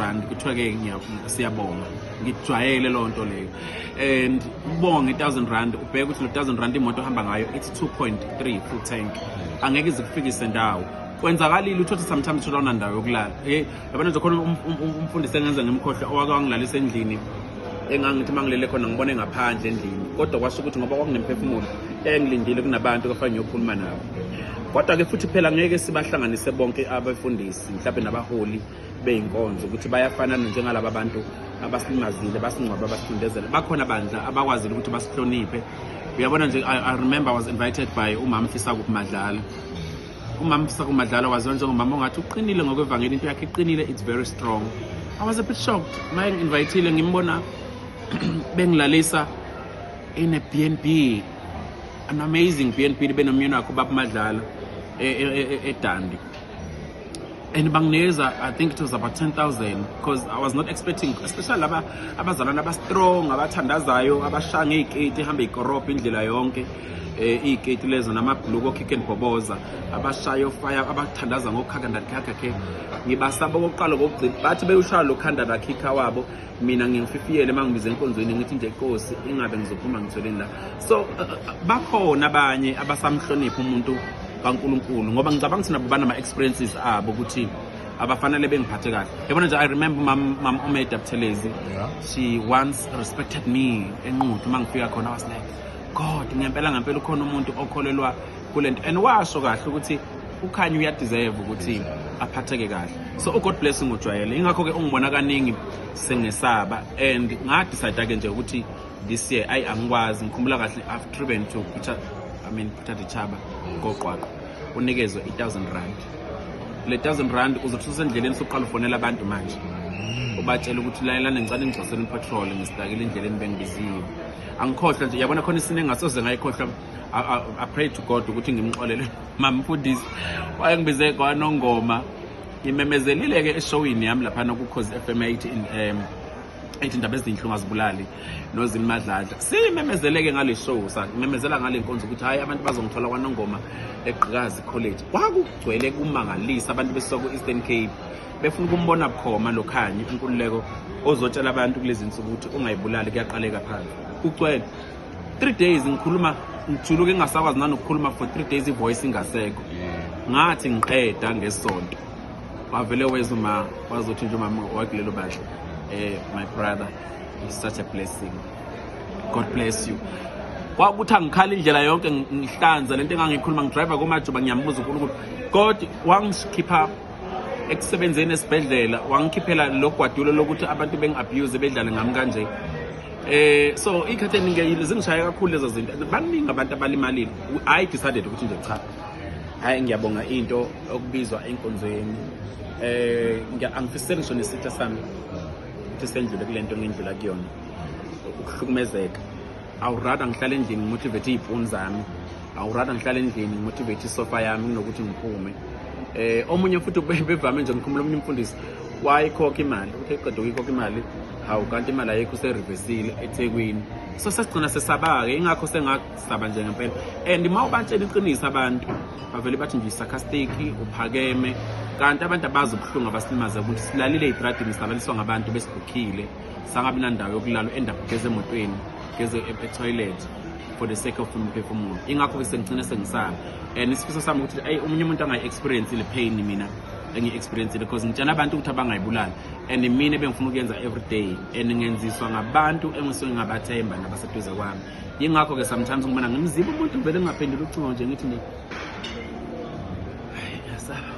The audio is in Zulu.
Rand kuthiwa-ke siyabonga, ngijwayele loo nto leyo. And ukubonga nge-R1000, ubheke ukuthi lo R1000 imoto ohamba ngayo ithi 2.3 full tank, angeke ize kufikise ndawo. Kwenzakalile uthothe sometimes uthola unandawo yokulala. Hey, yabona nje khona umfundisi engenza ngimkhohlwe owake wangilalisa endlini, engangithi uma ngilele khona ngibone ngaphandle endlini, kodwa kwasho ukuthi ngoba kwakunemphefumulo engilindile kunabantu kafanele ngiyokhuluma nabo. Kodwa-ke futhi phela ngeke sibahlanganise bonke abefundisi mhlawumbe nabaholi bey'nkonzo ukuthi bayafanana njengalaba bantu abasilimazile, basingcwaba, abasicindezela. Bakhona bandla abakwazile ukuthi basihloniphe. Uyabona nje, I remember I was invited by umama Fisakuphi Madlala. Umama Fisakuphi Madlala waziwa njengomama ongathi uqinile ngokwevangeli, into yakhe iqinile, it's very strong. I was a bit shocked ma ngi-invitile, ngimbona bengilalisa in a B&B, an amazing B&B, benomyeni wakhe ubaba Madlala eDundee, and banginikeza, I think it was about 10,000, because I was not expecting, especially laba abazalwane aba-strong, abathandazayo, abashaya ngey'keti, ihambe ikorobha indlela yonke, iy'keti lezo namabhuluku o-kick and bhoboza, abashaya ofire, abathandaza ngokhakhandakhakhakhe. Ngibasaba okokuqala kokugcina bathi bewushaya lo khandadakhikha wabo, mina ngingififiyele uma ngibize enkonzweni, ngithi nje, "Nkosi, ingabe ngizophuma ngitholeni la?" So bakhona abanye abasamhlonipha umuntu kaNkulunkulu, ngoba ngicabanga ukuthi nabo banama-experiences abo ukuthi abafanele bengiphathe kahle. Yabona nje, I remember mam Omeda Buthelezi. She once respected me eNquthu uma ngifika khona. I was like, "God, ngempela ngempela ukhona umuntu okholelwa kule nto." And washo kahle ukuthi uKhanya uyadeserve ukuthi aphatheke kahle. So uGod bless ngujwayele, ingakho-ke ungibona kaningi sengesaba. And ngadecide-ke nje ukuthi this year, ayi, angikwazi. Ngikhumbula kahle, I've driven to Peter, I mean Peter Dichaba koQwaqwa, unikezwe i-R1000. Le R1000 uzothi usendleleni sokuqala ufonela abantu manje, ubatshela ukuthi, "Lalelani, ngicela ningigcwalisele ipetrol, ngistakile endleleni, bengibiziwe." Angikhohlwa nje, yabona khona isine engasoze ngayikhohlwa. I pray to God ukuthi ngimxolele mamfundisi wayengibize kwaNongoma. Ngimemezelile-ke eshowini yami laphana kuKhozi FM 8 in ethi Indaba Ezinhle Ungazibulali noZini Madladla. Simemezeleke ngale show, samemezela ngale nkonzo ukuthi hayi, abantu bazongithola kwaNongoma eGqikazi College. Kwakugcwele kumangalisa, abantu besuka ku-Eastern Cape befuna ukumbona bukhoma loKhanyi inkululeko ozotshela abantu kulezi nsuku ukuthi ungayibulali, kuyaqaleka phansi. Kugcwele 3 days ngikhuluma, ngijuluke ngingasakwazi nanokukhuluma for 3 days, ivoice ingasekho. Ngathi ngiqeda ngesonto, wavele weza uma wazothi nje umama wakulelo bandla, "My brother is such a blessing, God bless you." Kwakuthi angikhala indlela yonke, ngihlanza lento engangikhuluma, ngidrive komajuba, ngiyambuza uNkulunkulu, "God, wangikhipha ekusebenzeni esibhedlela, wangikhiphela lo gwadulo lokuthi abantu bengi-abuse, bedlale ngami kanje." So ikhathi eningi zingishaya kakhulu lezo zinto. Baningi abantu abalimalile. I decided ukuthi nje cha, hayi, ngiyabonga into okubizwa enkonzweni. Angifiseli ngisho nesitha sami ukuthi sendlule kule nto ngendlula kuyona, ukuhlukumezeka. I would rather ngihlale endlini ngimotivate iy'puni zami, I would rather ngihlale endlini ngimotivate isofa yami kunokuthi ngiphume. Omunye futhi bevame nje, ngikhumbula omunye umfundisi wayikhokha imali, uthi eqeda ukuyikhokha imali, hawu, kanti imali ayikho, userivesile eThekwini. So sesigcina sesaba-ke, ingakho sengasaba nje ngempela. And uma ubatshela iqiniso abantu bavele bathi nje sarcastic, uphakeme, kanti abantu abazi ubuhlungu abasilimaza, ukuthi silalile ey'tradini, salaliswa ngabantu besibhukhile, sangabi nandawo yokulala, end up geze emotweni, geze e-toilet for the sake of umphefumulo. Ingakho-ke sengigcine sengisaba, and isifiso sami ukuthi ayi, omunye umuntu angayi-experience le pain mina engiyi-experience, because ngitshela abantu ukuthi abangayibulali, and mina ebengifuna ukuyenza every day, and ngenziswa ngabantu engisuke ngingabathemba nabaseduze kwami. Yingakho-ke sometimes ngibona ngimziba umuntu, vele ngingaphenduli ucingo nje, ngithi nje, "Hayi, ngiyasaba."